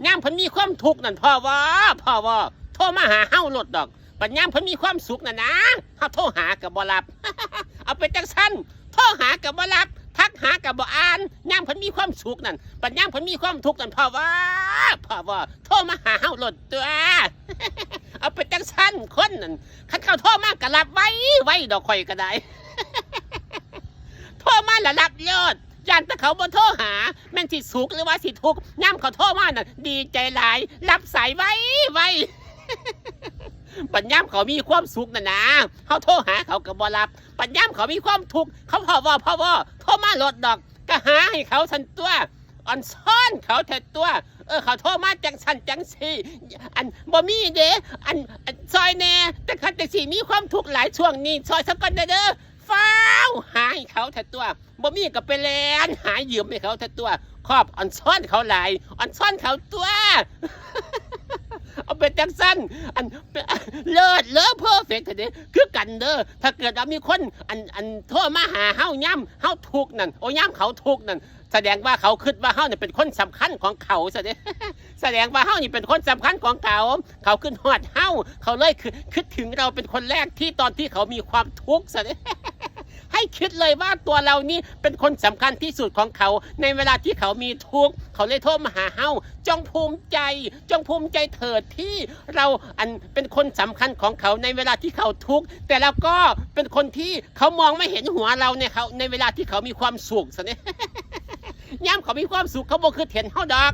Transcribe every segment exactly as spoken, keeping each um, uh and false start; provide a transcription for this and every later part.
ยามเพิ่นมีความทุกข์นั่น พ่อว่า พ่อว่า โทรมาหาเฮาโลดดอก บัดยามเพิ่นมีความสุขนั่นนะ เฮาโทรหาก็บ่รับ เอาไปจังซั่น โทรหาก็บ่รับ ทักหาก็บ่อ่าน ยามเพิ่นมีความสุขนั่น บัดยามเพิ่นมีความทุกข์นั่น พ่อว่า พ่อว่า โทรมาหาเฮาโลดตั๊ว เอาไปจังซั่น คนนั่น คันเขาโทรมาก็รับไวไวดอก ข่อยก็ได้ โทรมาแล้วรับโลด ย้านแต่เขาบ่โทรหา แม่นสิสุขหรือว่าสิทุกข์ ยามเขาโทรมาน่ะ ดีใจหลาย รับสายไวไว บัดยามเขามีความสุขน่ะนะ เฮาโทรหาเขาก็บ่รับ บัดยามเขามีความทุกข์ เขา พ่อว่า พ่อว่า โทรมาโลดดอก ก็หาให้เขาซั่นตั๊ว อ่อนซ้อนเขาแท้ตั๊ว เออ เขาโทรมาจังซั่นจังซี่ อัน บ่มีเด้ อัน อัน ซอยแหน่ จังซั่นจังซี่ มีความทุกข์หลายช่วงนี้ ซอยซะก่อนเด้อ ฟ้าวหาให้เขาแท้ตั๊ว บ่มีก็ไปแล่นหายืมให้เขาแท้ตั๊ว ขอบ อ่อนซ้อนเขาหลาย อ่อนซ้อนเขาตั๊ว เอาไปจังซั่น อัน เลิศเลอเพอร์เฟกต์แท้เด้ คือกันเด้อ ถ้าเกิดว่ามีคน อัน อัน โทรมาหาเฮายามเฮาทุกข์นั่น โอ้ ยามเขาทุกข์นั่น แสดงว่าเขาคิดว่าเฮาเนี่ยเป็นคนสำคัญของเขาซะเด้ แสดงว่าเฮานี่เป็นคนสำคัญของเขา เขาคิดฮอดเฮา เขาเลยคิด คิดถึงเราเป็นคนแรกที่ตอนที่เขามีความทุกข์ซะเด้ ให้คิดเลยว่าตัวเรานี่เป็นคนสำคัญที่สุดของเขา ในเวลาที่เขามีทุกข์ เขาเลยโทรมาหาเฮา จงภูมิใจ จงภูมิใจเถิดที่เรา อัน เป็นคนสำคัญของเขาในเวลาที่เขาทุกข์ แต่เราก็เป็นคนที่เขามองไม่เห็นหัวเราในเขา ในเวลาที่เขามีความสุขซะเนี่ย ยามเขามีความสุข เขาบ่คิดเห็นเฮาดอก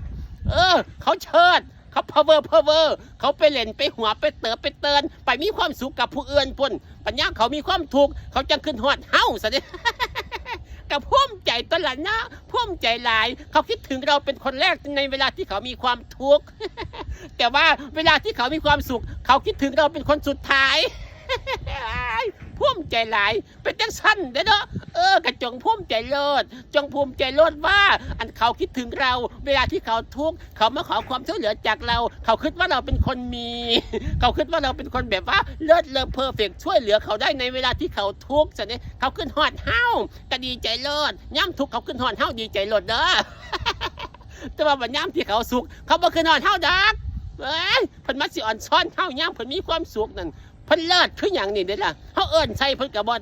เออ เขาเชิด เขาพาวเวอร์ พาวเวอร์ เขาไปเล่น ไปหัว ไปเติบ ไปเติน ไปมีความสุขกับผู้อื่นพุ้น บัดยามเขามีความทุกข์ เขาจังคิดฮอดเฮาซะเนี่ย ก็ภูมิใจตั๊วละเนาะ ภูมิใจหลาย เขาคิดถึงเราเป็นคนแรกในเวลาที่เขามีความทุกข์ แต่ว่าเวลาที่เขามีความสุข เขาคิดถึงเราเป็นคนสุดท้าย ภูมิใจหลาย เป็นจังซั่นเด้อเนาะ เออ ก็จงภูมิใจโลด จงภูมิใจโลดว่า อัน เขาคิดถึงเรา เวลาที่เขาทุกข์ เขามาขอความช่วยเหลือจากเรา เขาคิดว่าเราเป็นคนมี เขาคิดว่าเราเป็นคนแบบว่าเลิศเลอเพอร์เฟกต์ ช่วยเหลือเขาได้ในเวลาที่เขาทุกข์ซะเนี่ย เขาคิดฮอดเฮา ก็ดีใจโลด ยามทุกข์เขาคิดฮอดเฮา ดีใจโลดเด้อ แต่ว่าบัดยามที่เขาสุข เขาบ่คิดฮอดเฮาดอก เอ้ย เพิ่นมาสิอ่อนซ้อนเฮายามเพิ่นมีความสุขนั่น เพิ่นเลิศคือหยังนี่เด้ล่ะ เฮาเอิ้นใส่เพิ่นก็บ่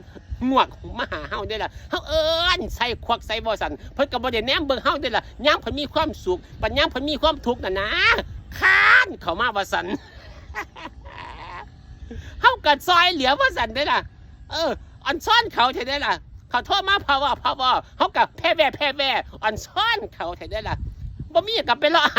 งวกมาหาเฮาเด้ล่ะ เฮาเอิ้นใส่ควักใส่บ่ซั่น เพิ่นก็บ่ได้แนมเบิ่งเฮาเด้ล่ะ ยามเพิ่นมีความสุข บัดยามเพิ่นมีความทุกข์นั่นนะ คานเข้ามาว่าซั่น เฮาก็ซอยเหลือว่าซั่นเด้ล่ะ เออ อ่อนซ้อนเขาแท้เด้ล่ะ เขาโทรมาพาวเวอร์ พาวเวอร์ เฮาก็แพ่แว่ แพ่แว่ อ่อนซ้อนเขาแท้เด้ล่ะ บ่มีก็ไปเลาะห